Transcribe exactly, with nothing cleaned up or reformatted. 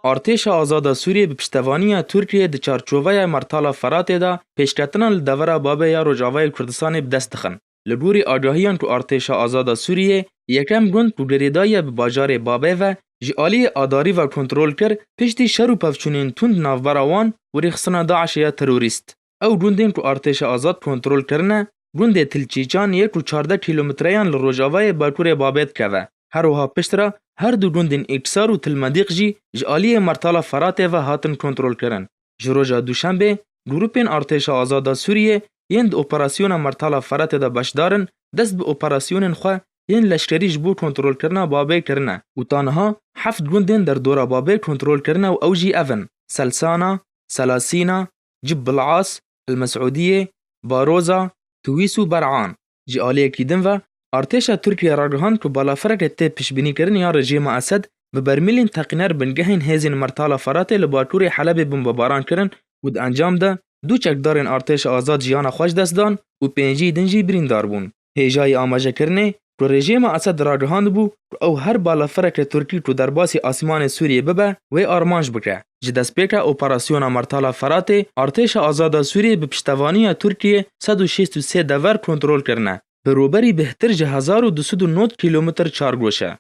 Artêşa Azada Sûriyê bi piştevaniya Tirkiyê di çarçoveya Mertala Feratê de pêşketinan li devera Babê ya Rojavayê Kurdistanê bi dest dixin. Li gorî agahiyan ku Artêşa Azada Sûriyê yekem gund ku girêdaye bi bajarê Babê ve ji aliyê Adarî ve kontrol kir, piştî şer û pevçûnên tund navbera wan û rêxistina DAIŞê ya terorîst. Ew gundên ku Artêşa Azad kontrol kirine, gundê Til Çîçan yê ku çardeh kîlometreyan li rojavayê bakurê Babê dikeve. Her wiha piştre her du gundên Îksar û Til Medîq jî ji aliyê Mertala Feratê ve hatin kontrolkirin. Ji roja Duşembê, grûpên Artêşa Azada Sûriyê yên di operasyona Mertala Feratê de beşdar in, dest bi operasyonên xwe yên leşkerî ji bo kontrolkirina Babê kirine û ta niha heft gundên derdora Babê kontrol kirine û ew jî ev in: Selsana, Selasîna, Cib Bilas, El Mesûdiyê, Baroza, Tuwîs û Ber'an. Ji aliyekî din ve, artêşa Tirkiye ragihand ku balafirekê tê piştbînîkirin ya rejîma Esed bi bermîlên teqîner bingehên hêzên Mertala Feratê li bakurê Helebê bombebaran kirin û di encam de du çekdarên Artêşa Azad jiyana xwe ji dest dan û pêncî din jî birîndar bûn. Hêjayî amajekirinê ku rejîma Esed ragihandibû ku ew her balafireke Tirkî ku derbasî asîmanê Sûriyê bibe, wê armanc bike. Ji destpêka operasyona Mertala Feratê, Artêşa Azada Sûriyê bi piştevaniya Tirkiyê sed û şêst û sê dever kontrol kirine. Bi rûberî bêhtir ji hezar û du sed û nod kîlometr çargoş e.